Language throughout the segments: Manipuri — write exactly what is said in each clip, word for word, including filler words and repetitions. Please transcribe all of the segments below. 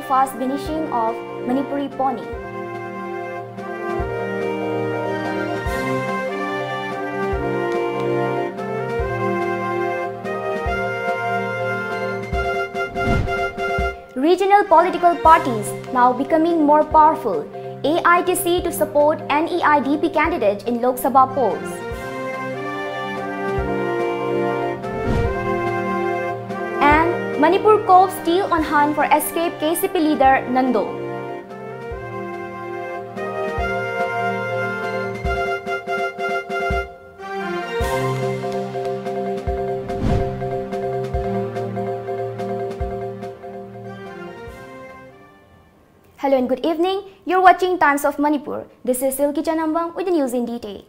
Fast vanishing of Manipuri pony. Regional political parties now becoming more powerful. A I T C to support N E I D P candidate in Lok Sabha polls. And Manipur cops still on hunt for escaped K C P leader Nando. Hello and good evening. You're watching Times of Manipur. This is Silki Chanambang with the news in detail.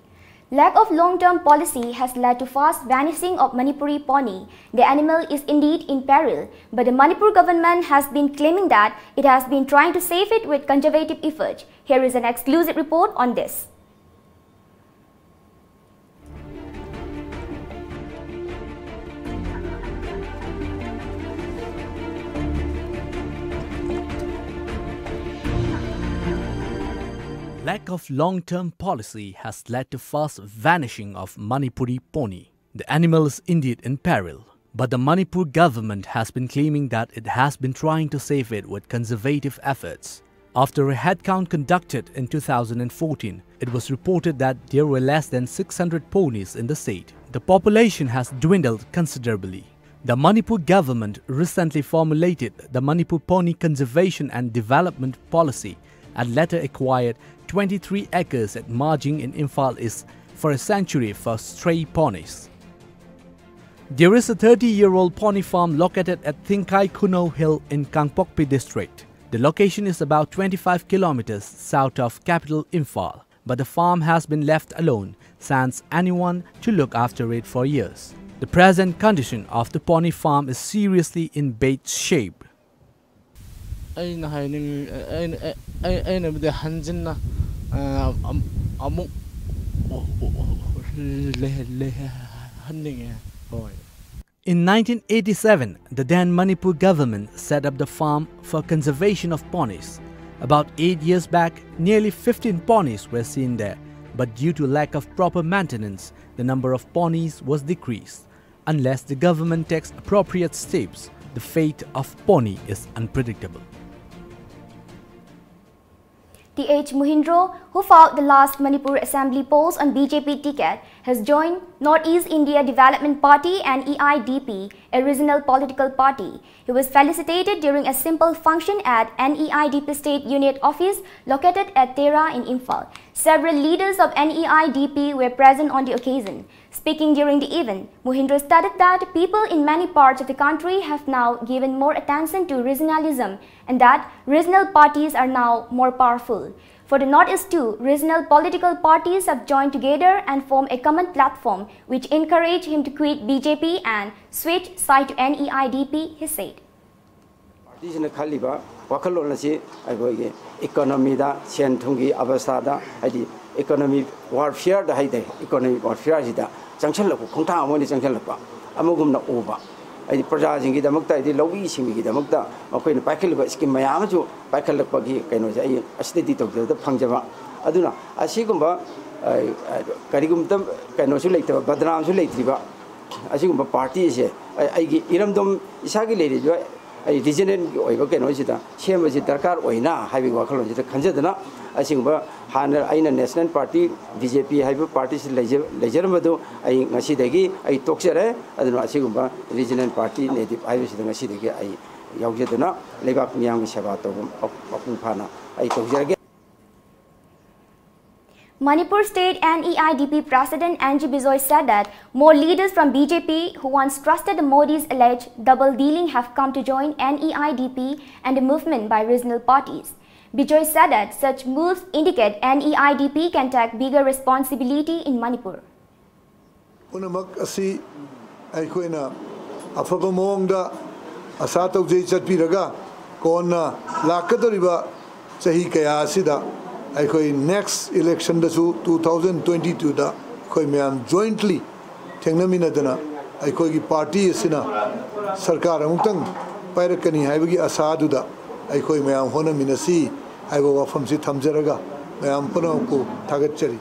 Lack of long-term policy has led to fast vanishing of Manipuri pony. The animal is indeed in peril, but the Manipur government has been claiming that it has been trying to save it with conservative efforts. Here is an exclusive report on this. Lack of long-term policy has led to fast vanishing of Manipuri pony. The animal is indeed in peril, but the Manipur government has been claiming that it has been trying to save it with conservative efforts. After a head count conducted in two thousand fourteen, it was reported that there were less than six hundred ponies in the state. The population has dwindled considerably. The Manipur government recently formulated the Manipur Pony Conservation and Development Policy and later acquired twenty-three acres at Marjing in Imphal East for a sanctuary for stray ponies. There is a thirty-year-old pony farm located at Thingkai Khunou Hill in Kangpokpi district. The location is about twenty-five kilometers south of capital Imphal, but the farm has been left alone sans anyone to look after it for years. The present condition of the pony farm is seriously in bad shape. ꯑꯩꯅ ꯍꯥꯏꯅꯤꯡ ꯑꯩꯅ ꯑꯩ ꯑꯩꯅꯕꯨꯗꯤ ꯍꯟꯖꯤꯟꯅ ꯑ, ꯑꯝ- ꯑꯃꯨꯛ ꯂꯩ- ꯂꯩꯍꯟꯅꯤꯡꯉꯦ꯫ ꯍꯣꯏ꯫ In nineteen eighty-seven, the then Manipur government set up the farm for conservation of ponies. About eight years back, nearly fifteen ponies were seen there, but due to lack of proper maintenance, the number of ponies was decreased. Unless the government takes appropriate steps, the fate of pony is unpredictable. T H Mohindro, who filed the last Manipur Assembly polls on B J P ticket, has joined Northeast India Development Party, N E I D P, a regional political party. He was felicitated during a simple function at N E I D P State Unit Office located at Tera in Imphal. Several leaders of N E I D P were present on the occasion. Speaking during the event, Mohindro stated that people in many parts of the country have now given more attention to regionalism and that regional parties are now more powerful. For the Northeast too, regional political parties have joined together and formed a common platform, which encouraged him to quit B J P and switch side to N E I D P, he said. ꯄꯥꯔꯇꯤꯁꯤꯅ ꯈꯜꯂꯤꯕ ꯋꯥꯈꯜꯂꯣꯟ ꯑꯁꯤ ꯑꯩꯈꯣꯏꯒꯤ ꯏꯀꯣꯅꯣꯃꯤꯗ, ꯁꯦꯟ ꯊꯨꯝꯒꯤ ꯑꯕꯁꯊꯥꯗ, ꯍꯥꯏꯗꯤ ꯏꯀꯣꯅꯣꯃꯤ ꯋꯥꯔꯐꯤꯌꯔꯗ ꯍꯥꯏꯇꯥꯔꯦ, ꯏꯀꯣꯅꯣꯃꯤ ꯋꯥꯔꯐꯤꯌꯔꯁꯤꯗ ꯆꯪꯁꯤꯜꯂꯛꯄ, ꯈꯣꯡꯊꯥꯡ ꯑꯃ ꯑꯣꯏꯅ ꯆꯪꯁꯤꯜꯂꯛꯄ ꯑꯃꯒꯨꯝꯅ ꯎꯕ꯫ ꯍꯥꯏꯗꯤ ꯄ꯭ꯔꯖꯥꯁꯤꯡꯒꯤꯗꯃꯛꯇ, ꯍꯥꯏꯗꯤ ꯂꯧꯃꯤ ꯁꯤꯡꯃꯤꯒꯤꯗꯃꯛꯇ ꯃꯈꯣꯏꯅ ꯄꯥꯏꯈꯠꯂꯤꯕ ꯁ꯭ꯀꯤꯝ ꯃꯌꯥꯝ ꯑꯃꯁꯨ ꯄꯥꯏꯈꯠꯂꯛꯄꯒꯤ ꯀꯩꯅꯣꯁꯦ ꯑꯩ ꯑꯁꯤꯗꯗꯤ ꯇꯧꯖꯕꯗ ꯐꯪꯖꯕ꯫ ꯑꯗꯨꯅ ꯑꯁꯤꯒꯨꯝꯕ, ꯑ, ꯀꯔꯤꯒꯨꯝꯕ ꯀꯩꯅꯣꯁꯨ ꯂꯩꯇꯕ, ꯕꯗꯅꯥꯝꯁꯨ ꯂꯩꯇ꯭ꯔꯤꯕ ꯑꯁꯤꯒꯨꯝꯕ ꯄꯥꯔꯇꯤ ꯑꯁꯦ ꯑꯩ-, ꯑꯩꯒꯤ ꯏꯔꯝꯗꯝ ꯏꯁꯥꯒꯤ ꯂꯩꯔꯤꯕ ꯑꯩ ꯔꯤꯖꯅꯦꯜꯒꯤ ꯑꯣꯏꯕ ꯀꯩꯅꯣꯁꯤꯗ ꯁꯦꯝꯕꯁꯤ ꯗꯔꯀꯥꯔ ꯑꯣꯏꯅ ꯍꯥꯏꯕꯒꯤ ꯋꯥꯈꯜꯂꯣꯟꯁꯤꯗ ꯈꯟꯖꯗꯨꯅ ꯑꯁꯤꯒꯨꯝꯕ ꯍꯥꯟꯅ ꯑꯩꯅ ꯅꯦꯁꯅꯦꯜ ꯄꯥꯔꯇꯤ ꯕꯤ ꯖꯦ ꯄꯤ ꯍꯥꯏꯕ ꯄꯥꯔꯇꯤꯁꯤ ꯂꯩꯖ-, ꯂꯩꯖꯔꯝꯕꯗꯨ ꯑꯩ ꯉꯁꯤꯗꯒꯤ ꯑꯩ ꯇꯣꯛꯆꯔꯦ꯫ ꯑꯗꯨꯅ ꯑꯁꯤꯒꯨꯝꯕ ꯔꯤꯖꯅꯦꯜ ꯄꯥꯔꯇꯤ ꯅꯦꯇꯤꯞ ꯍꯥꯏꯕꯁꯤꯗ ꯉꯁꯤꯗꯒꯤ ꯑꯩ ꯌꯥꯎꯖꯗꯨꯅ ꯂꯩꯕꯥꯛ ꯃꯤꯌꯥꯝꯒꯤ ꯁꯦꯕꯥ ꯇꯧꯕ ꯃꯄꯨꯡ ꯐꯥꯅ ꯑꯩ ꯇꯧꯖꯔꯒꯦ꯫ Manipur State N E I D P President N G Bijoy said that more leaders from B J P who once trusted Modi's alleged double dealing have come to join N E I D P and the movement by regional parties. Bijoy said that such moves indicate N E I D P can take bigger responsibility in Manipur. ꯄꯨꯝꯅꯃꯛ ꯑꯁꯤ ꯑꯩꯈꯣꯏꯅ ꯑꯐꯕ ꯃꯑꯣꯡꯗ ꯑꯁꯥ ꯇꯧꯖꯩ꯫ ꯆꯠꯄꯤꯔꯒ ꯀꯣꯟꯅ ꯂꯥꯛꯀꯗꯧꯔꯤꯕ ꯆꯍꯤ ꯀꯌꯥ ꯑꯁꯤꯗ ꯑꯩꯈꯣꯏ next election ꯗꯁꯨ two thousand twenty two ꯗ ꯑꯩꯈꯣꯏ ꯃꯌꯥꯝ jointly ꯊꯦꯡꯅꯃꯤꯟꯅꯗꯅ ꯑꯩꯈꯣꯏꯒꯤ ꯄꯥꯔꯇꯤ ꯑꯁꯤꯅ ꯁꯔꯀꯥꯔ ꯑꯃꯨꯛꯇꯪ ꯄꯥꯏꯔꯛꯀꯅꯤ ꯍꯥꯏꯕꯒꯤ ꯑꯁꯥꯗꯨꯗ ꯑꯩꯈꯣꯏ ꯃꯌꯥꯝ ꯍꯣꯠꯅꯃꯤꯟꯅꯁꯤ ꯍꯥꯏꯕ ꯋꯥꯐꯝꯁꯤ ꯊꯝꯖꯔꯒ, ꯃꯌꯥꯝ ꯄꯨꯝꯅꯃꯛꯄꯨ ꯊꯥꯒꯠꯆꯔꯤ꯫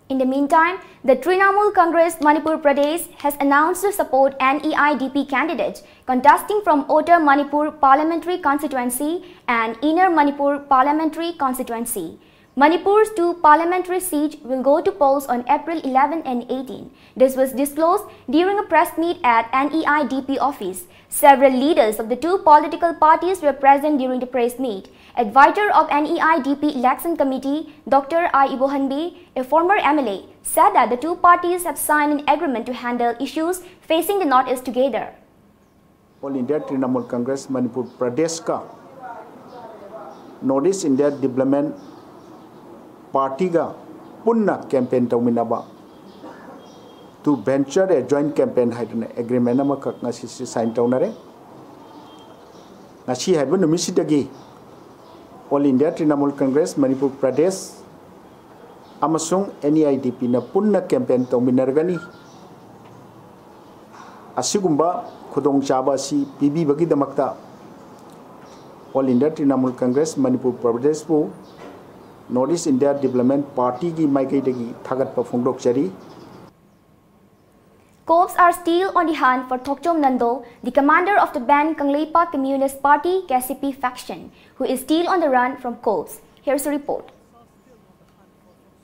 In the meantime, the Trinamool Congress Manipur Pradesh has announced to support N E I D P candidate contesting from Outer Manipur Parliamentary Constituency and Inner Manipur Parliamentary Constituency. Manipur's two parliamentary seats will go to polls on April eleven and eighteen. This was disclosed during a press meet at N E I D P office. Several leaders of the two political parties were present during the press meet. Advisor of N E I D P Election Committee, Doctor I Ibohanbi, a former M L A, said that the two parties have signed an agreement to handle issues facing the Northeast together. All India Trinamool Congress Manipur Pradesh ꯀ North East India Development Party ꯒ ꯄꯨꯟꯅ campaign ꯇꯧꯃꯤꯟꯅꯕ, to venture a joint campaign ꯍꯥꯏꯗꯅ agreement ꯑꯃꯈꯛ ꯉꯁꯤꯁꯤ sign ꯇꯧꯅꯔꯦ꯫ ꯉꯁꯤ ꯍꯥꯏꯕ ꯅꯨꯃꯤꯠꯁꯤꯗꯒꯤ All India Trinamool Congress Manipur Pradesh ꯑꯃꯁꯨꯡ N E I D P ꯅ ꯄꯨꯟꯅ campaign ꯇꯧꯃꯤꯟꯅꯔꯒꯅꯤ꯫ ꯑꯁꯤꯒꯨꯝꯕ ꯈꯨꯗꯣꯡꯆꯥꯕ ꯑꯁꯤ ꯄꯤꯕꯤꯕꯒꯤꯗꯃꯛꯇ All India Trinamool Congress Manipur Pradesh ꯄꯨ North East India Development Party ꯒꯤ ꯃꯥꯏꯀꯩꯗꯒꯤ ꯊꯥꯒꯠꯄ ꯐꯣꯡꯗꯣꯛꯆꯔꯤ꯫ Cops are still on the hunt for Thokchom Nando, the commander of the banned Kangleipak Communist Party, K C P faction, who is still on the run from cops. Here's a report.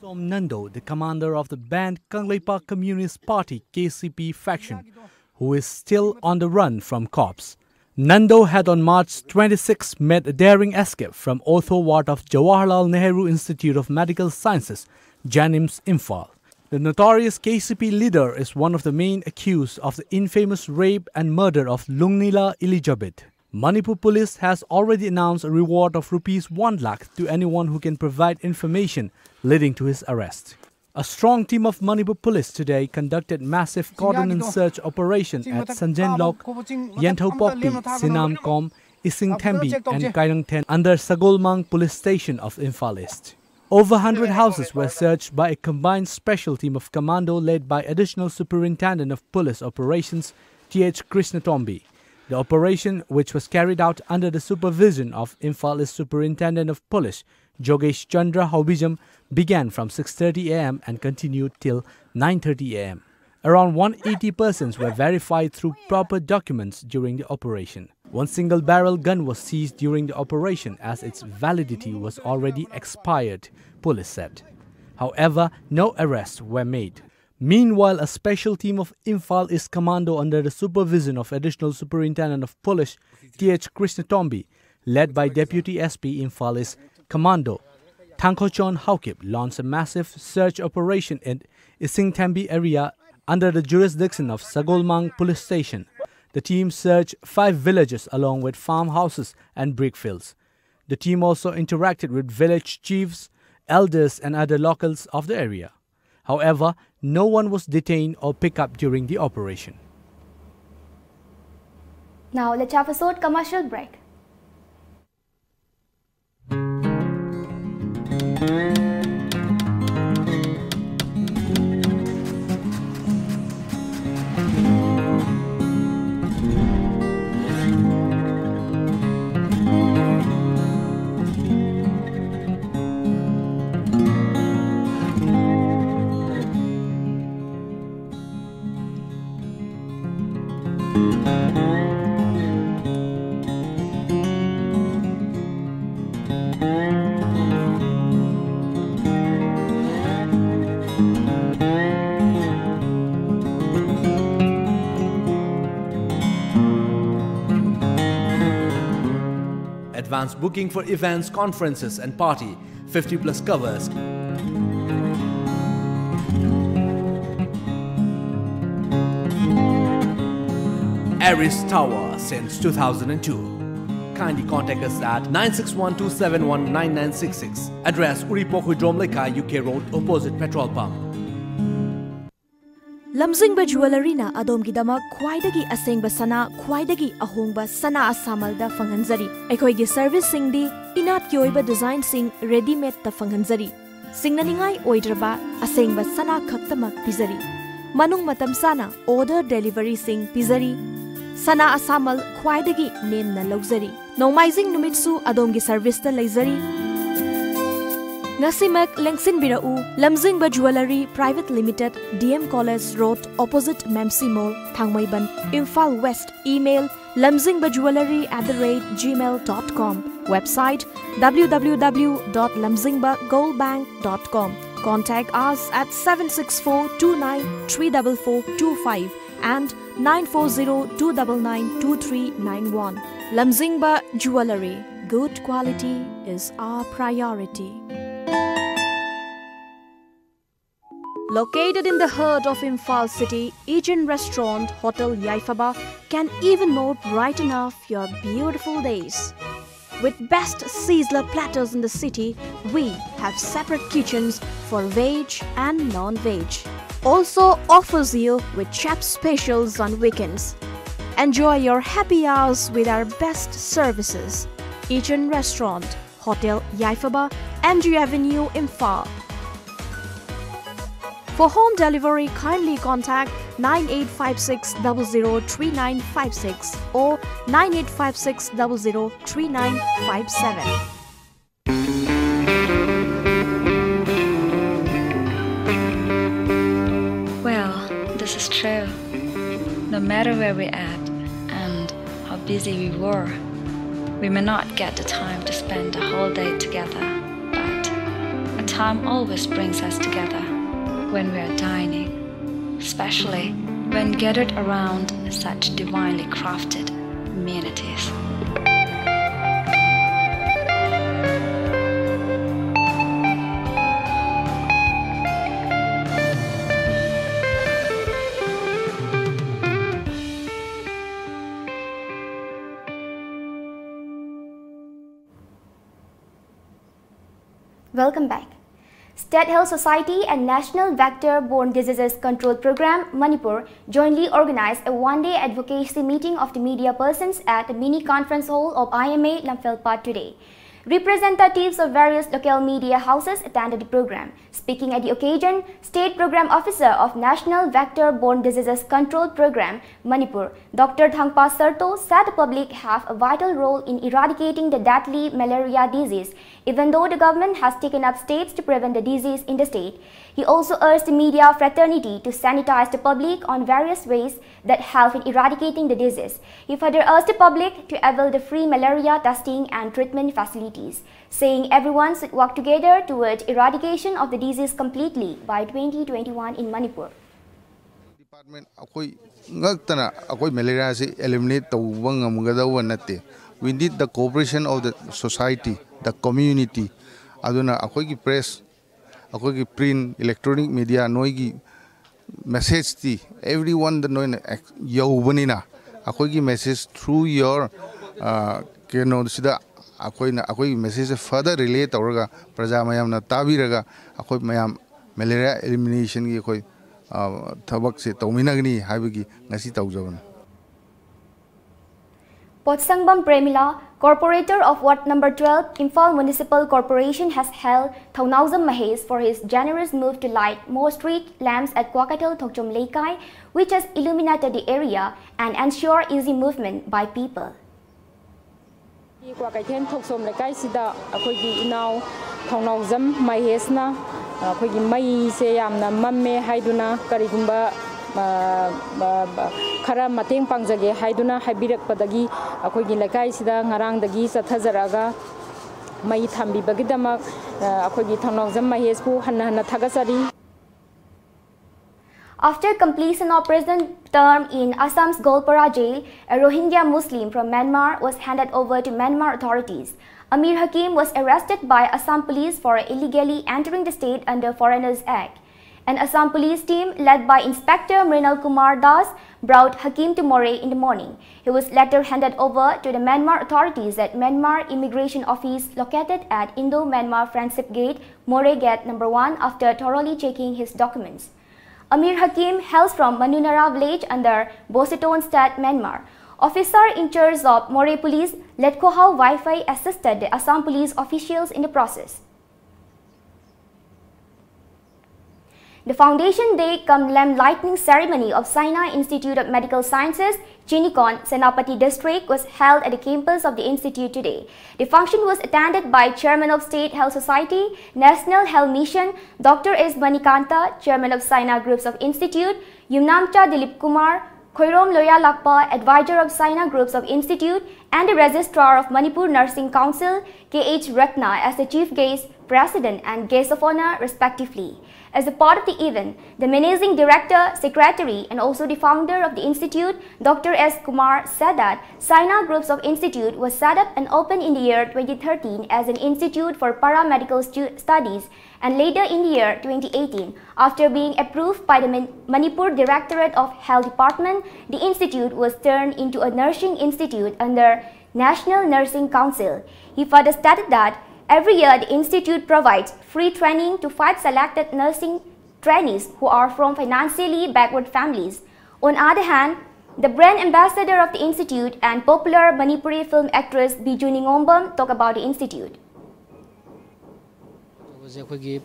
Thokchom Nando, the commander of the banned Kangleipak Communist Party, K C P faction, who is still on the run from cops. Nando had on March twenty-six made a daring escape from Otho ward of Jawaharlal Nehru Institute of Medical Sciences, JANIMS, Imphal. The notorious K C P leader is one of the main accused of the infamous rape and murder of Lungnila Elizabeth. Manipur police has already announced a reward of rupees one lakh to anyone who can provide information leading to his arrest. A strong team of Manipur police today conducted massive cordon and search operation at Sanjenlok, Yenthaupokpi, Sinamkom, Isingthembi and Kairangthen under Sagolmang police station of Imphal East. Over one hundred houses were searched by a combined special team of commando led by Additional Superintendent of Police Operations T H Krishnatombi. The operation, which was carried out under the supervision of Imphal East Superintendent of Police Jogesh Chandra Haobijam, began from six thirty a m and continued till nine thirty a m. Around one eighty persons were verified through proper documents during the operation. One single barrel gun was seized during the operation as its validity was already expired, police said. However, no arrests were made. Meanwhile, a special team of Imphal East Commando under the supervision of Additional Superintendent of Police T H Krishnatombi, led by Deputy S P Imphal East Commando Thangkhochon Haokip, launched a massive search operation in Isingthambi area under the jurisdiction of Sagolmang Police Station. The team searched five villages along with farmhouses and brick fields. The team also interacted with village chiefs, elders, and other locals of the area. However, no one was detained or picked up during the operation. Now, let's have a short commercial break. Advance booking for events, conferences, and party. Fifty plus covers. Aris Tower since two thousand and two. Kindly contact us at nine six one two seven one nine nine six six. Address: Uripokhui Drom Lekha, U K Road, opposite petrol pump. ꯂꯝꯖꯤꯡꯕ ꯖꯨꯋꯦꯂꯔꯤꯅ ꯑꯗꯣꯝꯒꯤꯗꯃꯛ ꯈ꯭ꯋꯥꯏꯗꯒꯤ ꯑꯁꯦꯡꯕ ꯁꯅꯥ, ꯈ꯭ꯋꯥꯏꯗꯒꯤ ꯑꯍꯣꯡꯕ ꯁꯅꯥ ꯑꯁꯥꯃꯜꯗ ꯐꯪꯍꯟꯖꯔꯤ꯫ ꯑꯩꯈꯣꯏꯒꯤ ꯁꯔꯚꯤꯁꯁꯤꯡꯗꯤ ꯏꯅꯥꯠꯀꯤ ꯑꯣꯏꯕ ꯗꯤꯖꯥꯏꯟꯁꯤꯡ ꯔꯦꯗꯤꯃꯦꯗꯇ ꯐꯪꯍꯟꯖꯔꯤ꯫ ꯁꯤꯡꯅꯅꯤꯡꯉꯥꯏ ꯑꯣꯏꯗ꯭ꯔꯕ ꯑꯁꯦꯡꯕ ꯁꯅꯥ ꯈꯛꯇꯃꯛ ꯄꯤꯖꯔꯤ꯫ ꯃꯅꯨꯡ ꯃꯇꯝ ꯆꯥꯅ ꯑꯣꯔꯗꯔ ꯗꯦꯂꯤꯚꯔꯤꯁꯤꯡ ꯄꯤꯖꯔꯤ꯫ ꯁꯅꯥ ꯑꯁꯥꯃꯜ ꯈ꯭ꯋꯥꯏꯗꯒꯤ ꯅꯦꯝꯅ ꯂꯧꯖꯔꯤ꯫ ꯅꯣꯡꯃꯥꯏꯖꯤꯡ ꯅꯨꯃꯤꯠꯁꯨ ꯑꯗꯣꯝꯒꯤ ꯁꯔꯚꯤꯁꯇ ꯂꯩꯖꯔꯤ꯫ ꯉꯁꯤꯃꯛ ꯂꯦꯡꯁꯤꯟꯕꯤꯔꯛꯎ, Lamzingba jewellery private limited, D M college road, opposite ꯃꯦꯝꯁꯤ mall, Thangmeiband, Imphal west. Email, lamzingba jewellery at the rate gmail dot com. Website, W W W dot lamzingba gold bank dot com. Contact us at seven six four two nine three double four two five and nine four zero two double nine two three nine one. Lamzingba Jewellery. Good quality is our priority. Located in the heart of Imphal city, Ijin Restaurant Hotel Yaifaba can even more brighten up your beautiful days. With best Sizzler platters in the city, we have separate kitchens for veg and non-veg. Also offers you with chef specials on weekends. Enjoy your happy hours with our best services. Ijin Restaurant, Hotel Yaifaba, M G Avenue, Imphal. For home delivery, kindly contact nine eight five six double zero three nine five six or nine eight five six double zero three nine five seven. Well, this is true. No matter where we're at and how busy we were, we may not get the time to spend the whole day together, but a time always brings us together when we are dining, especially when gathered around such divinely crafted amenities. Welcome back. Tet Health Society and National Vector Borne Diseases Control Program, Manipur, jointly organized a one-day advocacy meeting of the media persons at the mini conference hall of I M A Namphel Pad today. Representatives of various local media houses attended the program. Speaking at the occasion, State Program Officer of National Vector Borne Diseases Control Program, Manipur, Doctor Thangpa Sarto said the public have a vital role in eradicating the deadly malaria disease, even though the government has taken up steps to prevent the disease in the state. He also urged the media fraternity to sanitize the public on various ways that help in eradicating the disease. He further urged the public to avail the free malaria testing and treatment facilities, saying everyone should work together towards eradication of the disease completely by twenty twenty-one in Manipur. Department ꯑꯩꯈꯣꯏ ꯉꯛꯇꯅ ꯑꯩꯈꯣꯏ ꯃꯦꯂꯦꯔꯤꯌꯥꯁꯤ eliminate ꯇꯧꯕ ꯉꯝꯒꯗꯧꯕ ꯅꯠꯇꯦ꯫ We need the cooperation of the society, the community. ꯑꯗꯨꯅ ꯑꯩꯈꯣꯏꯒꯤ press, ꯑꯩꯈꯣꯏꯒꯤ print, electronic media, ꯅꯣꯏꯒꯤ messageꯇꯤ everyoneꯗ ꯅꯣꯏꯅ ꯌꯧꯕꯅꯤꯅ, ꯑꯩꯈꯣꯏꯒꯤ message through your ꯀꯩꯅꯣꯁꯤꯗ ꯑꯩꯈꯣꯏꯅ ꯑꯩꯈꯣꯏꯒꯤ messageꯁꯦ further relay ꯇꯧꯔꯒ, ꯄ꯭ꯔꯖꯥ ꯃꯌꯥꯝꯅ ꯇꯥꯕꯤꯔꯒ, ꯑꯩꯈꯣꯏ ꯃꯌꯥꯝ malaria eliminationꯒꯤ ꯑꯩꯈꯣꯏ ꯊꯕꯛꯁꯦ ꯇꯧꯃꯤꯟꯅꯒꯅꯤ ꯍꯥꯏꯕꯒꯤ ꯉꯁꯤ ꯇꯧꯖꯕꯅꯤ꯫ Potsangam Premila, corporator of Ward number twelve, Imphal Municipal Corporation, has hailed Thounaojam Mahesh for his generous move to light more street lamps at Kwakatel Thokchom Leikai, which has illuminated the area and ensure easy movement by people. Kwakeithel ꯊꯣꯛꯆꯣꯝ ꯂꯩꯀꯥꯏꯁꯤꯗ ꯑꯩꯈꯣꯏꯒꯤ ꯏꯅꯥꯎ ꯊꯧꯅꯥꯎꯖꯝ ꯃꯍꯦꯁꯅ ꯑꯩꯈꯣꯏꯒꯤ ꯃꯩꯁꯦ ꯌꯥꯝꯅ ꯃꯝꯃꯦ ꯍꯥꯏꯗꯨꯅ, ꯀꯔꯤꯒꯨꯝꯕ ꯈꯔ ꯃꯇꯦꯡ ꯄꯥꯡꯖꯒꯦ ꯍꯥꯏꯗꯨꯅ ꯍꯥꯏꯕꯤꯔꯛꯄꯗꯒꯤ, ꯑꯩꯈꯣꯏꯒꯤ ꯂꯩꯀꯥꯏꯁꯤꯗ ꯉꯔꯥꯡꯗꯒꯤ ꯆꯠꯊꯖꯔꯛꯑꯒ ꯃꯩ ꯊꯝꯕꯤꯕꯒꯤꯗꯃꯛ ꯑꯩꯈꯣꯏꯒꯤ ꯊꯧꯅꯥꯎꯖꯝ ꯃꯍꯦꯁꯄꯨ ꯍꯟꯅ ꯍꯟꯅ ꯊꯥꯒꯠꯆꯔꯤ꯫ After completion of prison term in Assam's Goalpara jail, a Rohingya Muslim from Myanmar was handed over to Myanmar authorities. Amir Hakim was arrested by Assam police for illegally entering the state under Foreigners Act. An Assam police team led by Inspector Mrinal Kumar Das brought Hakim to Moreh in the morning. He was later handed over to the Myanmar authorities at Myanmar Immigration Office located at Indo-Myanmar Friendship Gate, Moreh Gate number one, after thoroughly checking his documents. Amir Hakim hails from Manunara village under Bosetone State, Myanmar. Officer in charge of Moreh Police, Letkohau Wi-Fi, assisted the Assam police officials in the process. The foundation day cum lamp lighting ceremony of Saina Institute of Medical Sciences, Jinikon, Senapati District was held at the campus of the institute today. The function was attended by Chairman of State Health Society, National Health Mission, Doctor S Manikanta, Chairman of Saina Groups of Institute, Yumnamcha Dilip Kumar, Khoirom Loyalakpa, Advisor of Saina Groups of Institute, and the Registrar of Manipur Nursing Council, K H Ratna, as the Chief Guest, President, and Guest of Honor, respectively. As a part of the event, the Managing Director, Secretary, and also the founder of the institute, Doctor S Kumar, said that Saina Groups of Institute was set up and opened in the year twenty thirteen as an institute for paramedical stu- studies, and later in the year twenty eighteen, after being approved by the Man- Manipur Directorate of Health Department, the institute was turned into a nursing institute under National Nursing Council. He further stated that every year the institute provides free training to five selected nursing trainees who are from financially backward families. On other hand, the brand ambassador of the institute and popular Manipuri film actress Bijou Ningombam talk about the institute. ꯇꯧꯕꯁꯦ ꯑꯩꯈꯣꯏꯒꯤ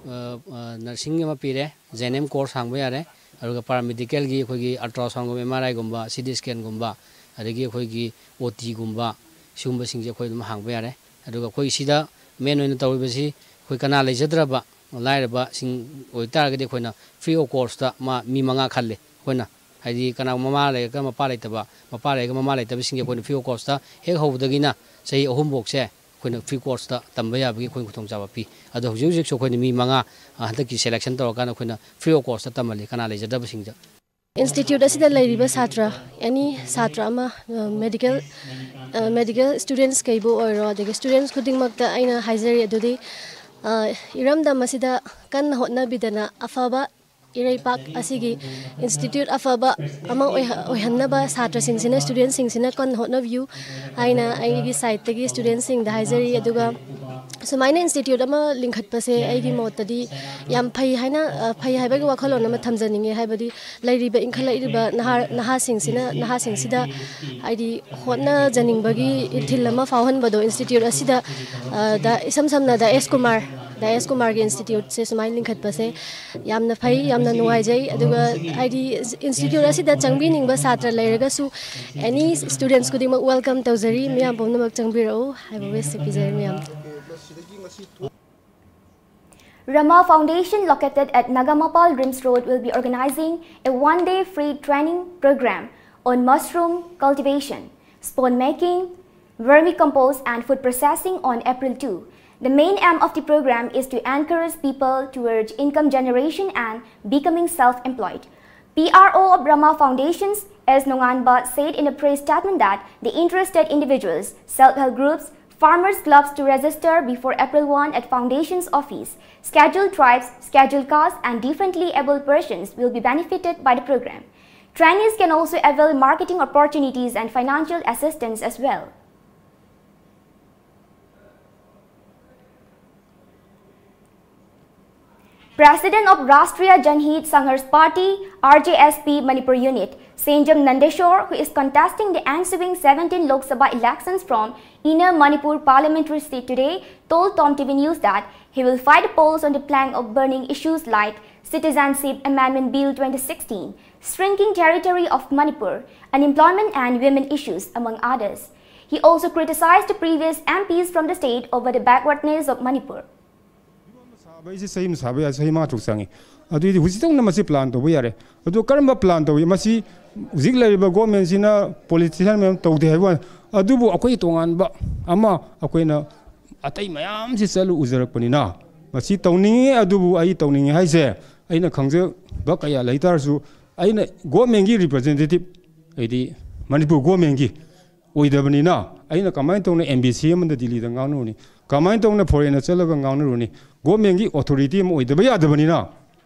ꯅꯔꯁꯤꯡ ꯑꯃ ꯄꯤꯔꯦ, ꯖꯦ ꯑꯦꯟ ꯑꯦꯝ ꯀꯣꯔꯁ ꯍꯥꯡꯕ ꯌꯥꯔꯦ, ꯑꯗꯨꯒ ꯄꯥꯔꯥꯃꯦꯗꯤꯀꯦꯜꯒꯤ ꯑꯩꯈꯣꯏꯒꯤ ꯑꯜꯇ꯭ꯔꯥꯁꯥꯎꯟꯒꯨꯝꯕ, ꯑꯦꯝ ꯑꯥꯔ ꯑꯥꯏꯒꯨꯝꯕ, ꯁꯤ ꯇꯤ ꯁ꯭ꯀꯦꯟꯒꯨꯝꯕ, ꯑꯗꯒꯤ ꯑꯩꯈꯣꯏꯒꯤ ꯑꯣ ꯇꯤꯒꯨꯝꯕ, ꯁꯤꯒꯨꯝꯕꯁꯤꯡꯁꯦ ꯑꯩꯈꯣꯏ ꯑꯗꯨꯝ ꯍꯥꯡꯕ ꯌꯥꯔꯦ꯫ ꯑꯗꯨꯒ ꯑꯩꯈꯣꯏ ꯁꯤꯗ ꯃꯦꯟ ꯑꯣꯏꯅ ꯇꯧꯔꯤꯕꯁꯤ ꯑꯩꯈꯣꯏ ꯀꯅꯥ ꯂꯩꯖꯗ꯭ꯔꯕ ꯂꯥꯏꯔꯕꯁꯤꯡ ꯑꯣꯏꯇꯥꯔꯒꯗꯤ ꯑꯩꯈꯣꯏꯅ ꯐ꯭ꯔꯤ ꯑꯣꯐ ꯀꯣꯁꯇ ꯃꯥ ꯃꯤ ꯃꯉꯥ ꯈꯜꯂꯦ ꯑꯩꯈꯣꯏꯅ꯫ ꯍꯥꯏꯗꯤ ꯀꯅꯥꯒꯨꯝꯕ ꯃꯃꯥ ꯂꯩꯔꯒ ꯃꯄꯥ ꯂꯩꯇꯕ, ꯃꯄꯥ ꯂꯩꯔꯒ ꯃꯃꯥ ꯂꯩꯇꯕꯁꯤꯡꯁꯦ ꯑꯩꯈꯣꯏꯅ ꯐ꯭ꯔꯤ ꯑꯣꯐ ꯀꯣꯁꯇ ꯍꯦꯛ ꯍꯧꯕꯗꯒꯤꯅ ꯆꯍꯤ ꯑꯍꯨꯝꯐꯧꯁꯦ ꯑꯩꯈꯣꯏꯅ ꯐ꯭ꯔꯤ ꯀꯣꯔꯁꯇ ꯇꯝꯕ ꯌꯥꯕꯒꯤ ꯑꯩꯈꯣꯏꯅ ꯈꯨꯗꯣꯡꯆꯥꯕ ꯄꯤ꯫ ꯑꯗꯣ ꯍꯧꯖꯤꯛ ꯍꯧꯖꯤꯛꯁꯨ ꯑꯩꯈꯣꯏꯅ ꯃꯤ ꯃꯉꯥ, ꯑ, ꯍꯟꯗꯛꯀꯤ ꯁꯦꯂꯦꯛꯁꯟ ꯇꯧꯔꯀꯥꯟꯗ ꯑꯩꯈꯣꯏꯅ ꯐ꯭ꯔꯤ ꯑꯣꯐ ꯀꯣꯁꯇ ꯇꯝꯍꯜꯂꯤ ꯀꯅꯥ ꯂꯩꯖꯗꯕꯁꯤꯡꯗ꯫ ꯏꯟꯁꯇꯤꯇ꯭ꯌꯨꯠ ꯑꯁꯤꯗ ꯂꯩꯔꯤꯕ ꯁꯥꯇ꯭ꯔ ꯑꯦꯅꯤ ꯁꯥꯇ꯭ꯔ ꯑꯃ, ꯃꯦꯗꯤꯀꯦꯜ ꯃꯦꯗꯤꯀꯦꯜ ꯁ꯭ꯇꯨꯗꯦꯟꯁ ꯀꯩꯕꯨ ꯑꯣꯏꯔꯣ, ꯑꯗꯒꯤ ꯁ꯭ꯇꯨꯗꯦꯟꯁ ꯈꯨꯗꯤꯡꯃꯛꯇ ꯑꯩꯅ ꯍꯥꯏꯖꯔꯤ ꯑꯗꯨꯗꯤ, ꯑ, ꯏꯔꯝꯗꯝ ꯑꯁꯤꯗ ꯀꯟꯅ ꯍꯣꯠꯅꯕꯤꯗꯅ ꯑꯐꯕ ꯏꯔꯩꯄꯥꯛ ꯑꯁꯤꯒꯤ ꯏꯟꯁꯇꯤꯇ꯭ꯌꯨꯠ ꯑꯐꯕ ꯑꯃ ꯑꯣꯏꯍ- ꯑꯣꯏꯍꯟꯅꯕ ꯁꯥꯇ꯭ꯔꯁꯤꯡꯁꯤꯅ, ꯁ꯭ꯇꯨꯗꯦꯟꯁꯤꯡꯁꯤꯅ ꯀꯟꯅ ꯍꯣꯠꯅꯕꯤꯌꯨ ꯍꯥꯏꯅ ꯑꯩꯒꯤ ꯁꯥꯏꯠꯇꯒꯤ ꯁ꯭ꯇꯨꯗꯦꯟꯁꯤꯡꯗ ꯍꯥꯏꯖꯔꯤ꯫ ꯑꯗꯨꯒ ꯁꯨꯃꯥꯏꯅ ꯏꯟꯁꯇꯤꯇ꯭ꯌꯨꯠ ꯑꯃ ꯂꯤꯡꯈꯠꯄꯁꯦ ꯑꯩꯒꯤ ꯃꯣꯠꯇꯗꯤ ꯌꯥꯝ ꯐꯩ ꯍꯥꯏꯅ, ꯑ, ꯐꯩ ꯍꯥꯏꯕꯒꯤ ꯋꯥꯈꯜꯂꯣꯟ ꯑꯃ ꯊꯝꯖꯅꯤꯡꯉꯦ꯫ ꯍꯥꯏꯕꯗꯤ ꯂꯩꯔꯤꯕ ꯏꯟꯈꯠꯂꯛꯂꯤꯕ ꯅꯍꯥ ꯅꯍꯥꯁꯤꯡꯁꯤꯅ ꯅꯍꯥꯁꯤꯡꯁꯤꯗ ꯍꯥꯏꯗꯤ ꯍꯣꯠꯅꯖꯅꯤꯡꯕꯒꯤ ꯏꯊꯤꯜ ꯑꯃ ꯐꯥꯎꯍꯟꯕꯗꯣ ꯏꯟꯁꯇꯤꯇ꯭ꯌꯨꯠ ꯑꯁꯤꯗ, ꯑ, ꯗ ꯏꯁꯝ ꯁꯝꯅ ꯗꯥ ꯑꯦꯁ ꯀꯨꯃꯥꯔ, ꯗꯥ ꯑꯦꯁ ꯀꯨꯃꯥꯔꯒꯤ ꯏꯟꯁꯇꯤꯇ꯭ꯌꯨꯠꯁꯦ ꯁꯨꯃꯥꯏꯅ ꯂꯤꯡꯈꯠꯄꯁꯦ ꯌꯥꯝꯅ ꯐꯩ, ꯌꯥꯝꯅ ꯅꯨꯡꯉꯥꯏꯖꯩ꯫ ꯑꯗꯨꯒ ꯍꯥꯏꯗꯤ ꯏꯟꯁꯇꯤꯇ꯭ꯌꯨꯠ ꯑꯁꯤꯗ ꯆꯪꯕꯤꯅꯤꯡꯕ ꯁꯥꯇ꯭ꯔ ꯂꯩꯔꯒꯁꯨ ꯑꯦꯅꯤ ꯁ꯭ꯇꯨꯗꯦꯟꯁ ꯈꯨꯗꯤꯡꯃꯛ ꯋꯦꯜꯀꯝ ꯇꯧꯖꯔꯤ꯫ ꯃꯤꯌꯥꯝ ꯄꯨꯝꯅꯃꯛ ꯆꯪꯕꯤꯔꯛꯎ ꯍꯥꯏꯕ ꯋꯤꯁꯁꯦ ꯄꯤꯖꯔꯤ ꯃꯌꯥꯝꯗ꯫ Rama Foundation, located at Nagamapal Rims Road, will be organizing a one-day free training program on mushroom cultivation, spawn making, vermicompost, and food processing on April two. The main aim of the program is to encourage people towards income generation and becoming self-employed. P R O of Rama Foundations, S Nonganba, said in a press statement that the interested individuals, self-help groups, farmers clubs to register before April one at Foundation's office. Scheduled tribes, scheduled castes, and differently abled persons will be benefited by the program. Trainees can also avail marketing opportunities and financial assistance as well. President of Rashtriya Janhit Sangharsh Party, R J S P Manipur Unit, Senjam Nandeshwar, who is contesting the ensuing seventeen Lok Sabha elections from Inner Manipur parliamentary seat today, told Tom T V News that he will fight the polls on the plank of burning issues like Citizenship Amendment Bill twenty sixteen, shrinking territory of Manipur, unemployment and women issues, among others. He also criticized the previous M Ps from the state over the backwardness of Manipur. ꯁꯥꯕ ꯍꯥꯏꯁꯦ ꯆꯍꯤ ꯑꯃ ꯁꯥꯕ ꯌꯥꯏ, ꯆꯍꯤ ꯃꯉꯥ ꯇꯔꯨꯛ ꯆꯪꯉꯤ꯫ ꯑꯗꯨꯏꯗꯤ ꯍꯧꯖꯤꯛꯇꯧꯅ ꯃꯁꯤ ꯄ꯭ꯂꯥꯟ ꯇꯧꯕ ꯌꯥꯔꯦ꯫ ꯑꯗꯨ ꯀꯔꯝꯕ ꯄ꯭ꯂꯥꯟ ꯇꯧꯏ? ꯃꯁꯤ ꯍꯧꯖꯤꯛ ꯂꯩꯔꯤꯕ ꯒꯣꯔꯃꯦꯟꯁꯤꯅ ꯄꯣꯂꯤꯇꯤꯁꯤꯌꯥꯟ ꯃꯌꯥꯝ ꯇꯧꯗꯦ ꯍꯥꯏꯕ ꯋꯥꯅꯤ꯫ ꯑꯗꯨꯕꯨ ꯑꯩꯈꯣꯏꯒꯤ ꯇꯣꯉꯥꯟꯕ ꯑꯃ ꯑꯩꯈꯣꯏꯅ ꯑꯇꯩ ꯃꯌꯥꯝꯁꯤ ꯆꯠꯂꯨ ꯎꯖꯔꯛꯄꯅꯤꯅ ꯃꯁꯤ ꯇꯧꯅꯤꯡꯉꯤ꯫ ꯑꯗꯨꯕꯨ ꯑꯩ ꯇꯧꯅꯤꯡꯉꯤ ꯍꯥꯏꯁꯦ ꯑꯩꯅ ꯈꯪꯖꯕ ꯀꯌꯥ ꯂꯩ ꯇꯥꯔꯁꯨ ꯑꯩꯅ ꯒꯣꯔꯃꯦꯟꯒꯤ ꯔꯤꯄ꯭ꯔꯖꯦꯟꯇꯦꯇꯤꯞ, ꯍꯥꯏꯗꯤ ꯃꯅꯤꯄꯨꯔ ꯒꯣꯔꯃꯦꯟꯒꯤ ꯑꯣꯏꯗꯕꯅꯤꯅ ꯑꯩꯅ ꯀꯃꯥꯏꯅ ꯇꯧꯅ ꯑꯦꯝ ꯕꯤ ꯁꯤ ꯑꯃꯗ ꯗꯤꯜꯂꯤꯗ ꯉꯥꯡꯅꯔꯨꯅꯤ? ꯀꯃꯥꯏꯅ ꯇꯧꯅ ꯐꯣꯔꯦꯟꯗ ꯆꯠꯂꯒ ꯉꯥꯡꯅꯔꯨꯅꯤ? ꯒꯣꯔꯃꯦꯟꯒꯤ ꯑꯣꯊꯣꯔꯤꯇꯤ ꯑꯃ ꯑꯣꯏꯗꯕ ꯌꯥꯗꯕꯅꯤꯅ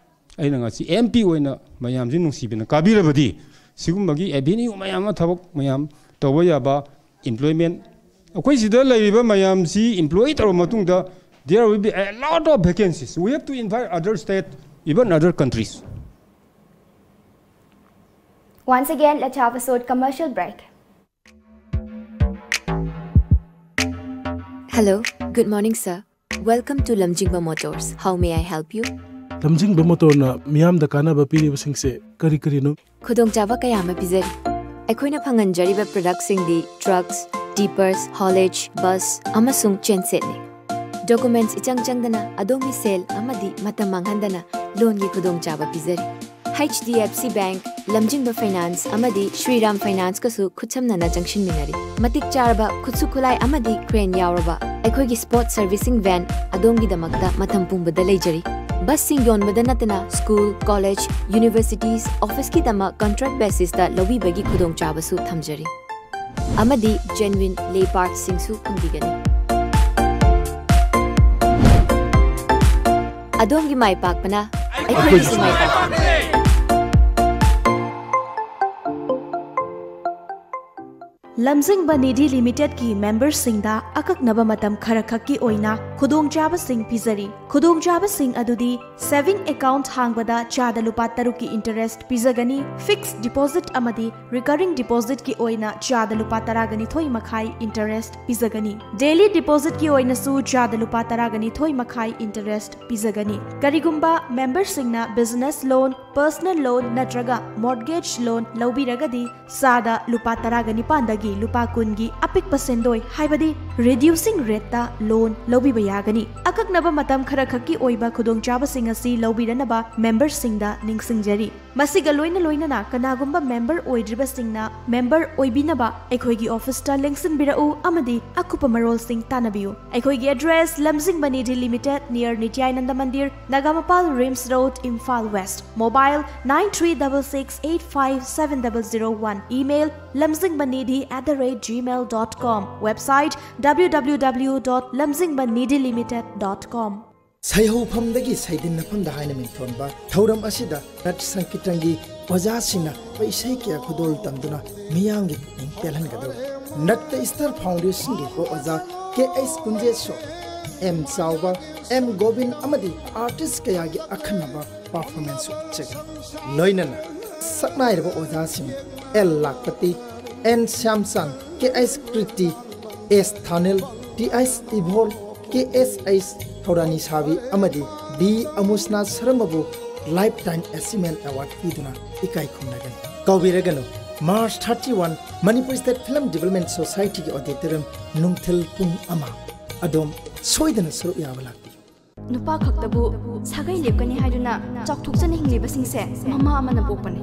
ꯑꯩꯅ ꯉꯁꯤ ꯑꯦꯝ ꯄꯤ ꯑꯣꯏꯅ ꯃꯌꯥꯝꯁꯤ ꯅꯨꯡꯁꯤꯕꯤꯅ ꯀꯥꯕꯤꯔꯕꯗꯤ, ꯁꯤꯒꯨꯝꯕꯒꯤ ꯑꯦꯚꯦꯅ꯭ꯌꯨ ꯃꯌꯥꯝ ꯑꯃ, ꯊꯕꯛ ꯃꯌꯥꯝ ꯇꯧꯕ ꯌꯥꯕ, employment, ꯑꯩꯈꯣꯏ ꯁꯤꯗ ꯂꯩꯔꯤꯕ ꯃꯌꯥꯝꯁꯤ employ ꯇꯧꯔꯕ ꯃꯇꯨꯡꯗ, there will be a lot of vacancies. We have to invite other state, even other countries. Once again, let's have a short commercial break. Hello, good morning, sir. Welcome to Lamjingba Motors. How may I help you? ꯂꯝꯖꯤꯡꯕ ꯃꯣꯇꯣꯔꯅ ꯃꯤꯌꯥꯝꯗ ꯀꯥꯟꯅꯕ ꯄꯤꯔꯤꯕꯁꯤꯡꯁꯦ ꯀꯔꯤ ꯀꯔꯤꯅꯣ? ꯈꯨꯗꯣꯡꯆꯥꯕ ꯀꯌꯥ ꯑꯃ ꯄꯤꯖꯔꯤ꯫ ꯑꯩꯈꯣꯏꯅ ꯐꯪꯍꯟꯖꯔꯤꯕ ꯄ꯭ꯔꯗꯛꯁꯤꯡꯗꯤ ꯇ꯭ꯔꯛꯁ, ꯇꯤꯄꯔꯁ, ꯍꯣꯂꯦꯖ, ꯕꯁ ꯑꯃꯁꯨꯡ ꯆꯦꯟꯁꯦꯠꯅꯤ꯫ ꯗꯣꯀꯨꯃꯦꯟꯠꯁ ꯏꯆꯪ ꯆꯪꯗꯅ ꯑꯗꯣꯝꯒꯤ ꯁꯦꯜ ꯑꯃꯗꯤ ꯃꯇꯝ ꯃꯥꯡꯍꯟꯗꯅ ꯂꯣꯟꯒꯤ ꯈꯨꯗꯣꯡꯆꯥꯕ ꯄꯤꯖꯔꯤ꯫ H D F C Bank, ꯂꯝꯖꯤꯡꯕ ꯐꯥꯏꯅꯥꯟꯁ ꯑꯃꯗꯤ ꯁ꯭ꯔꯤꯔꯥꯝ ꯐꯥꯏꯅꯥꯟꯁꯀꯁꯨ ꯈꯨꯠꯁꯝꯅꯅ ꯆꯪꯁꯤꯟꯃꯤꯟꯅꯔꯤ꯫ ꯃꯇꯤꯛ ꯆꯥꯔꯕ ꯈꯨꯠꯁꯨ ꯈꯨꯠꯂꯥꯏ ꯑꯃꯗꯤ ꯀ꯭ꯔꯦꯟ ꯌꯥꯎꯔꯕ ꯑꯩꯈꯣꯏꯒꯤ ꯁ꯭ꯄꯣꯔꯠ ꯁꯔꯚꯤꯁꯤꯡ ꯚꯦꯟ ꯑꯗꯣꯝꯒꯤꯗꯃꯛꯇ ꯃꯇꯝ ꯄꯨꯝꯕꯗ ꯂꯩꯖꯔꯤ꯫ ꯕꯁꯁꯤꯡ ꯌꯣꯟꯕꯗ ꯅꯠꯇꯅ ꯁ꯭ꯀꯨꯜ, ꯀꯣꯂꯦꯖ, ꯌꯨꯅꯤꯚꯔꯁꯤꯇꯤꯁ, ꯑꯣꯐꯤꯁꯀꯤꯗꯃꯛ ꯀꯟꯇ꯭ꯔꯦꯛ ꯕꯦꯁꯤꯁꯇ ꯂꯧꯕꯤꯕꯒꯤ ꯈꯨꯗꯣꯡꯆꯥꯕꯁꯨ ꯊꯝꯖꯔꯤ꯫ ꯑꯃꯗꯤ ꯖꯦꯟꯋꯤꯟ ꯂꯦ ꯄꯥꯔꯠꯁꯤꯡꯁꯨ ꯐꯪꯕꯤꯒꯅꯤ꯫ ꯑꯗꯣꯝꯒꯤ ꯃꯥꯏ ꯄꯥꯛꯄꯅ ꯑꯩꯈꯣꯏꯒꯤꯁꯨ ꯃꯥꯏ ꯄꯥꯛꯄꯅꯤ꯫ ꯂꯝꯖꯤꯡꯕ ꯅꯤꯙꯤ ꯂꯤꯃꯤꯇꯦꯗꯀꯤ ꯃꯦꯝꯕꯔꯁꯤꯡꯗ ꯑꯀꯛꯅꯕ ꯃꯇꯝ ꯈꯔꯈꯛꯀꯤ ꯑꯣꯏꯅ ꯈꯨꯗꯣꯡꯆꯥꯕꯁꯤꯡ ꯄꯤꯖꯔꯤ꯫ ꯈꯨꯗꯣꯡꯆꯥꯕꯁꯤꯡ ꯑꯗꯨꯗꯤ ꯁꯦꯚꯤꯡ ꯑꯦꯀꯥꯎꯟꯠ ꯍꯥꯡꯕꯗ ꯆꯥꯗ ꯂꯨꯄꯥ ꯇꯔꯨꯛꯀꯤ ꯏꯟꯇꯔꯦꯁꯠ ꯄꯤꯖꯒꯅꯤ꯫ ꯐꯤꯛꯁ ꯗꯤꯄꯣꯖꯤꯠ ꯑꯃꯗꯤ ꯔꯤꯀꯔꯤꯡ ꯗꯤꯄꯣꯖꯤꯠꯀꯤ ꯑꯣꯏꯅ ꯆꯥꯗ ꯂꯨꯄꯥ ꯇꯔꯥꯒ ꯅꯤꯊꯣꯏ ꯃꯈꯥꯏ ꯏꯟꯇꯔꯦꯁꯠ ꯄꯤꯖꯒꯅꯤ꯫ ꯗꯦꯂꯤ ꯗꯤꯄꯣꯖꯤꯠꯀꯤ ꯑꯣꯏꯅꯁꯨ ꯆꯥꯗ ꯂꯨꯄꯥ ꯇꯔꯥꯒ ꯅꯤꯊꯣꯏ ꯃꯈꯥꯏ ꯏꯟꯇꯔꯦꯁꯠ ꯄꯤꯖꯒꯅꯤ꯫ ꯀꯔꯤꯒꯨꯝꯕ ꯃꯦꯝꯕꯔꯁꯤꯡꯅ ꯕꯤꯖꯤꯅꯦꯁ ꯂꯣꯟ, ꯄꯔꯁꯅꯦꯜ ꯂꯣꯟ ꯅꯠꯇ꯭ꯔꯒ ꯃꯣꯔꯠꯒꯦꯖ ꯂꯣꯟ ꯂꯧꯕꯤꯔꯒꯗꯤ ꯆꯥꯗ ꯂꯨꯄꯥ ꯇꯔꯥꯒ ꯅꯤꯄꯥꯟꯗꯒꯤ ꯂꯨꯄꯥ ꯀꯨꯟꯒꯤ ꯑꯄꯤꯛꯄ ꯁꯦꯟꯗꯣꯏ, ꯍꯥꯏꯕꯗꯤ ꯔꯤꯗ꯭ꯌꯨꯁꯤꯡ ꯔꯦꯠꯇ ꯂꯣꯟ ꯂꯧꯕꯤꯕ ꯌꯥꯒꯅꯤ꯫ ꯑꯀꯛꯅꯕ ꯃꯇꯝ ꯈꯔꯈꯛꯀꯤ ꯑꯣꯏꯕ ꯈꯨꯗꯣꯡꯆꯥꯕꯁꯤꯡ ꯑꯁꯤ ꯂꯧꯕꯤꯔꯅꯕ ꯃꯦꯝꯕꯔꯁꯤꯡꯗ ꯅꯤꯡꯁꯤꯡꯖꯔꯤ꯫ ꯃꯁꯤꯒ ꯂꯣꯏꯅ ꯂꯣꯏꯅꯅ ꯀꯅꯥꯒꯨꯝꯕ ꯃꯦꯝꯕꯔ ꯑꯣꯏꯗ꯭ꯔꯤꯕꯁꯤꯡꯅ ꯃꯦꯝꯕꯔ ꯑꯣꯏꯕꯤꯅꯕ ꯑꯩꯈꯣꯏꯒꯤ ꯑꯣꯐꯤꯁꯇ ꯂꯦꯡꯁꯤꯟꯕꯤꯔꯛꯎ ꯑꯃꯗꯤ ꯑꯀꯨꯞꯄ ꯃꯔꯣꯜꯁꯤꯡ ꯇꯥꯟꯅꯕꯤꯌꯨ꯫ ꯑꯩꯈꯣꯏꯒꯤ address, Lamzingba Nidhi limited, near Nityanand Mandir, Nagamapal RIMS road, Imphal west. Mobile nine three double six eight five seven double zero one. Email, lamjingbanidhi at the rate gmail dot com. Website, W W W dot lamjingbanidhilimited dot com. ꯁꯩꯍꯧꯐꯝꯗꯒꯤ ꯁꯩꯗꯤꯟꯅꯐꯝꯗ ꯍꯥꯏꯅ ꯃꯤꯡꯊꯣꯟꯕ ꯊꯧꯔꯝ ꯑꯁꯤꯗ ꯅꯠ ꯁꯪꯀꯤꯔꯇꯟꯒꯤ ꯑꯣꯖꯥꯁꯤꯡꯅ ꯏꯁꯩ ꯀꯌꯥ ꯈꯨꯗꯣꯜ ꯇꯝꯗꯨꯅ ꯃꯤꯌꯥꯝꯒꯤ ꯄꯨꯛꯅꯤꯡ ꯄꯦꯜꯍꯟꯒꯗꯧꯔꯤ꯫ ꯅꯠꯇ ꯏꯁꯇꯥꯔ ꯐꯥꯎꯟꯗꯦꯁꯟꯒꯤ ꯀꯣ ꯑꯣꯖꯥ ꯀꯦ ꯑꯩꯆ ꯀꯨꯟꯖꯦꯁꯣꯔ, ꯑꯦꯝ ꯆꯥꯎꯕ, ꯑꯦꯝ ꯒꯣꯕꯤꯟ ꯑꯃꯗꯤ ꯑꯥꯔꯇꯤꯁ ꯀꯌꯥꯒꯤ ꯑꯈꯟꯅꯕ ꯄꯔꯐꯣꯔꯃꯦꯟꯁ ꯎꯠꯆꯒꯅꯤ꯫ ꯂꯣꯏꯅꯅ ꯁꯛꯅꯥꯏꯔꯕ ꯑꯣꯖꯥꯁꯤꯡ L Lakpati, N Shyamchand, K H Kriti, S Thanil, T H Ibol, K S H Thourani Sabi ꯑꯃꯗꯤ ꯕꯤ ꯑꯃꯨꯁꯅꯥ ꯁꯔꯃꯕꯨ ꯂꯥꯏꯐ ꯇꯥꯏꯝ ꯑꯦꯆꯤꯚꯃꯦꯟ ꯑꯦꯋꯥꯔꯗ ꯄꯤꯗꯨꯅ ꯏꯀꯥꯏ ꯈꯨꯝꯅꯒꯅꯤ꯫ ꯀꯥꯎꯕꯤꯔꯒꯅꯨ, March thirty one Manipur state film development ꯁꯣꯁꯥꯏꯇꯤꯒꯤ ꯑꯣꯗꯤꯇꯣꯔꯤꯌꯝ, ꯅꯨꯡꯊꯤꯜ ꯄꯨꯡ ꯑꯃ꯫ ꯑꯗꯣꯝ ꯁꯣꯏꯗꯅ ꯁꯔꯨꯛ ꯌꯥꯕ ꯂꯥꯛꯄꯤꯌꯨ꯫ ꯅꯨꯄꯥ ꯈꯛꯇꯕꯨ ꯁꯥꯒꯩ ꯂꯦꯞꯀꯅꯤ ꯍꯥꯏꯗꯨꯅ ꯆꯥꯎꯊꯣꯛꯆꯅ ꯍꯤꯡꯂꯤꯕꯁꯤꯡꯁꯦ ꯃꯃꯥ ꯑꯃꯅ ꯄꯣꯛꯄꯅꯤ꯫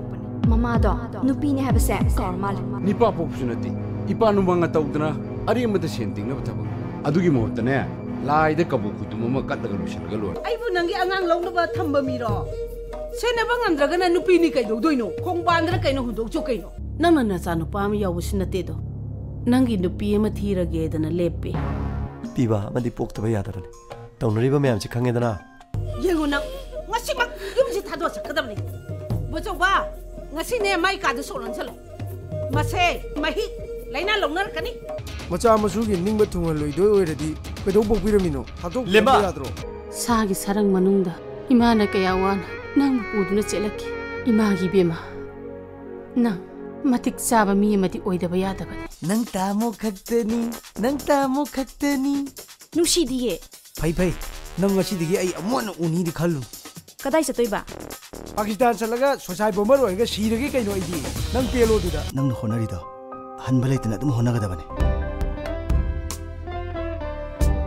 ꯃꯃꯥꯗꯣ ꯅꯨꯄꯤꯅꯦ ꯍꯥꯏꯕꯁꯦ ꯀꯥꯎꯔ ꯃꯥꯜꯂꯦ꯫ ꯅꯤꯄꯥ ꯄꯣꯛꯄꯁꯨ ꯅꯠꯇꯦ, ꯏꯄꯥ ꯅꯨꯃꯥꯡꯅ ꯇꯧꯗꯅ ꯑꯔꯦꯝꯕꯗ ꯁꯦꯟ ꯇꯤꯡꯅꯕ ꯊꯕꯛ꯫ ꯑꯗꯨꯒꯤ ꯃꯍꯨꯠꯇꯅꯦ, ꯂꯥꯏꯗ ꯀꯕꯣꯛ ꯈꯨꯗꯨꯝ ꯑꯃ ꯀꯠꯂꯒ ꯂꯣꯏꯁꯤꯜꯂꯒ ꯂꯣꯏꯔꯦ꯫ ꯑꯩꯕꯨ ꯅꯪꯒꯤ ꯑꯉꯥꯡ ꯂꯧꯅꯕ ꯊꯝꯕ ꯃꯤꯔꯣ? ꯁꯦꯟꯅꯕ ꯉꯝꯗ꯭ꯔꯒꯅ ꯅꯨꯄꯤꯅꯤ ꯀꯩꯗꯧꯗꯣꯏꯅꯣ? ꯈꯣꯡꯕꯥꯟꯗꯔ ꯀꯩꯅꯣ ꯍꯨꯟꯗꯣꯛꯆꯧ ꯀꯩꯅꯣ? ꯅꯪꯅ ꯅꯆꯥ ꯅꯨꯄꯥ ꯑꯃ ꯌꯥꯎꯕꯁꯨ ꯅꯠꯇꯦꯗꯣ꯫ ꯅꯪꯒꯤ ꯅꯨꯄꯤ ꯑꯃ ꯊꯤꯔꯒꯦꯗꯅ ꯂꯦꯞꯄꯤ꯫ ꯄꯤꯕ ꯑꯃꯗꯤ ꯄꯣꯛꯇꯕ ꯌꯥꯗꯕꯅꯤ꯫ ꯇꯧꯅꯔꯤꯕ ꯃꯌꯥꯝꯁꯤ ꯈꯪꯉꯦꯗꯅ꯫ ꯌꯦꯡꯉꯨ ꯅꯪ, ꯉꯁꯤꯃꯛ ꯌꯨꯝꯁꯤ ꯊꯥꯗꯣꯛꯆꯠꯀꯗꯕꯅꯤ꯫ ꯕꯣꯆꯧꯕ, ꯉꯁꯤꯅꯦ ꯃꯥꯏ ꯀꯥꯗ ꯁꯣꯛ ꯂꯣꯟꯁꯜꯂꯣ꯫ ꯃꯁꯦ ꯃꯍꯤꯛ ꯂꯥꯏꯅꯥ ꯂꯧꯅꯔꯛꯀꯅꯤ꯫ ꯃꯆꯥ ꯃꯁꯨꯒꯤ ꯅꯤꯡꯕ ꯊꯨꯡꯍꯜꯂꯣꯏꯗꯣꯏ ꯑꯣꯏꯔꯗꯤ ꯀꯩꯗꯧ ꯄꯣꯛꯄꯤꯔꯝꯃꯤꯅꯣ? ꯊꯥꯗꯣꯛꯄꯤꯔꯝꯕ ꯂꯦꯝꯕ! ꯌꯥꯗ꯭ꯔꯣ? ꯁꯥꯒꯤ ꯁꯔꯪ ꯃꯅꯨꯡꯗ ꯏꯃꯥꯅ ꯀꯌꯥ ꯋꯥꯅ ꯅꯪꯕꯨ ꯄꯨꯗꯨꯅ ꯆꯦꯜꯂꯛꯈꯤ꯫ ꯏꯃꯥꯒꯤ ꯏꯕꯦꯝꯃ, ꯅꯪ ꯃꯇꯤꯛ ꯆꯥꯕ ꯃꯤ ꯑꯃꯗꯤ ꯑꯣꯏꯗꯕ ꯌꯥꯗꯕꯅꯤ꯫ ꯅꯪ ꯇꯥꯃꯣ ꯈꯛꯇꯅꯤ, ꯅꯪ ꯇꯥꯃꯣ ꯈꯛꯇꯅꯤ꯫ ꯅꯨꯡꯁꯤꯗꯤꯌꯦ꯫ ꯐꯩ ꯐꯩ, ꯅꯪ ꯉꯁꯤꯗꯒꯤ ꯑꯩ ꯑꯃꯨꯛ ꯍꯟꯅ ꯎꯅꯤꯗꯤ ꯈꯜꯂꯨ꯫ ꯀꯗꯥꯏ ꯆꯠꯇꯣꯏꯕ? ꯄꯥꯀꯤꯁꯇꯥꯟ ꯆꯠꯂꯒ ꯁꯣꯁꯥꯏ ꯕꯣꯝꯕꯔ ꯑꯣꯏꯔꯒ ꯁꯤꯔꯒꯦ ꯀꯩꯅꯣ ꯑꯩꯗꯤ꯫ ꯅꯪ ꯄꯦꯜꯂꯣ ꯑꯗꯨꯗ꯫ ꯅꯪꯅ ꯍꯣꯠꯅꯔꯤꯗꯣ ꯍꯟꯕ ꯂꯩꯇꯅ ꯑꯗꯨꯝ ꯍꯣꯠꯅꯒꯗꯕꯅꯤ꯫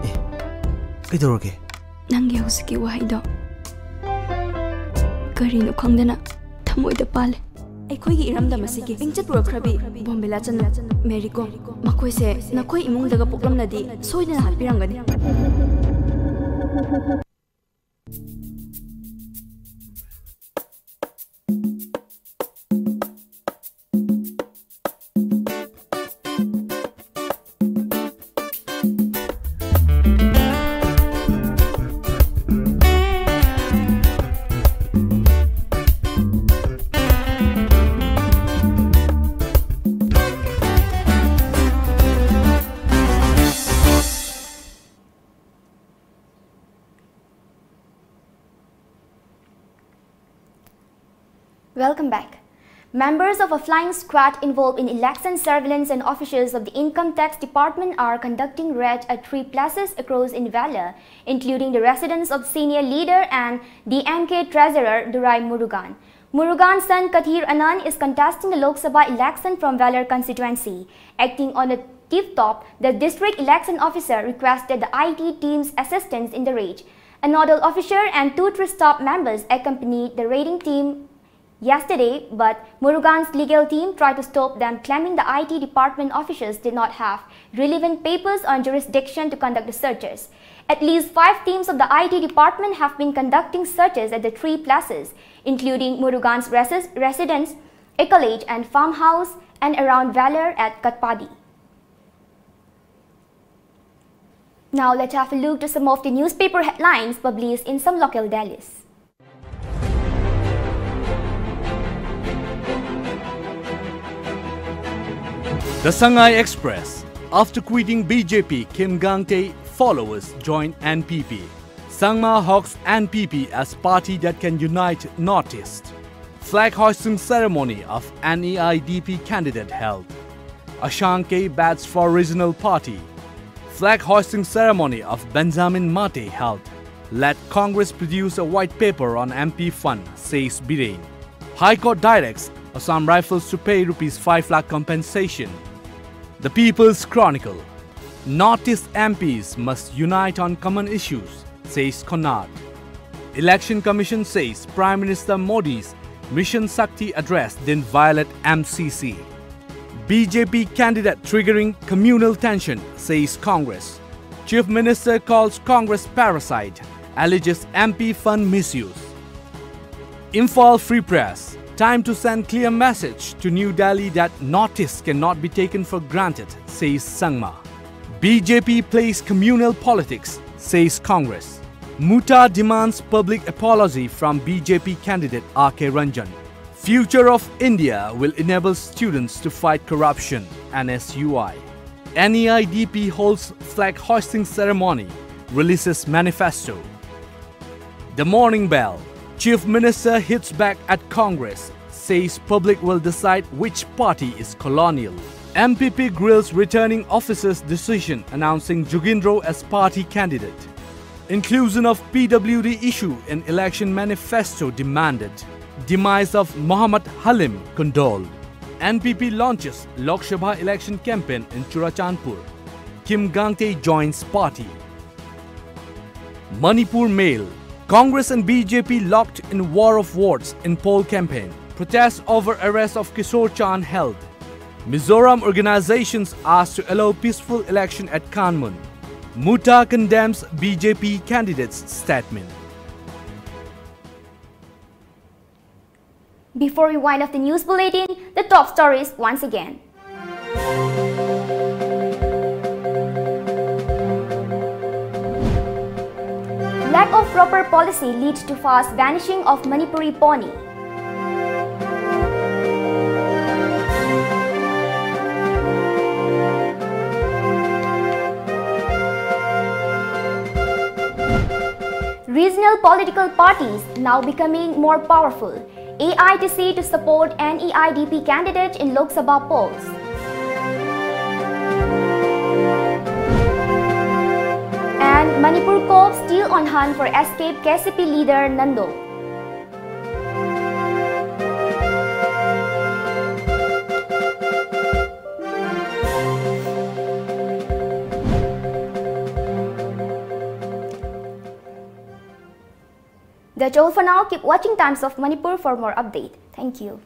ꯑꯦ, ꯀꯩꯗꯧꯔꯒꯦ? ꯅꯪꯒꯤ ꯍꯧꯖꯤꯛꯀꯤ ꯋꯥꯍꯩꯗꯣ ꯀꯔꯤꯅꯣ ꯈꯪꯗꯅ ꯊꯃꯣꯏꯗ ꯄꯥꯜꯂꯦ꯫ ꯑꯩꯈꯣꯏꯒꯤ ꯏꯔꯝꯗꯝ ꯑꯁꯤꯒꯤ ꯃꯤꯡꯆꯠ ꯄꯨꯔꯛꯈ꯭ꯔꯕꯤ ꯕꯣꯝꯕꯦꯂꯥ ꯆꯅꯨ, ꯃꯦꯔꯤ ꯀꯣꯝ, ꯃꯈꯣꯏꯁꯦ ꯅꯈꯣꯏ ꯏꯃꯨꯡꯗꯒ ꯄꯣꯛꯂꯝꯂꯗꯤ ꯁꯣꯏꯗꯅ ꯍꯥꯠꯄꯤꯔꯝꯒꯅꯤ꯫ Welcome back. Members of a flying squad involved in election surveillance and officials of the Income Tax Department are conducting raids at three places across in Vellore, including the residence of senior leader and D M K treasurer Durai Murugan. Murugan's son Kathir Anand is contesting the Lok Sabha election from Vellore constituency. Acting on a tip-top, the district election officer requested the I T team's assistance in the raid. A nodal officer and two three-star members accompanied the raiding team yesterday, but Murugan's legal team tried to stop them, claiming the I T department officials did not have relevant papers on jurisdiction to conduct the searches. At least five teams of the I T department have been conducting searches at the three places, including Murugan's resis-, residence, a college and farmhouse, and around Vellore at Katpadi. Now let's have a look to some of the newspaper headlines published in some local dailies. The Sangai Express. After quitting B J P, Kim Gangte followers join N P P. Sangma hawks N P P as party that can unite Northeast. Flag hoisting ceremony of N E I D P candidate held. Ashanke bats for regional party. Flag hoisting ceremony of Benjamin Mate held. Let Congress produce a white paper on M P fund, says Biren. High Court directs Assam Rifles to pay rupees five lakh compensation. The People's Chronicle. Northeast M Ps must unite on common issues, says Konrad. Election Commission says Prime Minister Modi's Mission Shakti address didn't violate M C C. B J P candidate triggering communal tension, says Congress. Chief Minister calls Congress parasite, alleges M P fund misuse. Imphal Free Press. Time to send clear message to New Delhi that Northeast cannot be taken for granted, says Sangma. B J P plays communal politics, says Congress. Mutha demands public apology from B J P candidate R K Ranjan. Future of India will enable students to fight corruption, N S U I. N E I D P holds flag hoisting ceremony, releases manifesto. The Morning Bell. Chief Minister hits back at Congress, says public will decide which party is colonial. M P P grills returning officers' decision announcing Jugendro as party candidate. Inclusion of P W D issue in election manifesto demanded. Demise of Mohammad Halim condoled. N P P launches Lok Sabha election campaign in Churachandpur. Kim Gangte joins party. Manipur Mail. Congress and B J P locked in war of words in poll campaign. Protest over arrest of Kishore Chand held. Mizoram organizations asked to allow peaceful election at Kanmun. MUTA condemns B J P candidates' statement. Before we wind up the news bulletin, the top stories once again. Lack of proper policy leads to fast vanishing of Manipuri pony. Regional political parties now becoming more powerful. A I T C to support N E I D P candidate in Lok Sabha polls. And Manipur cops still on hunt for escaped K C P leader Nando. That's all for now. Keep watching Times of Manipur for more update. Thank you.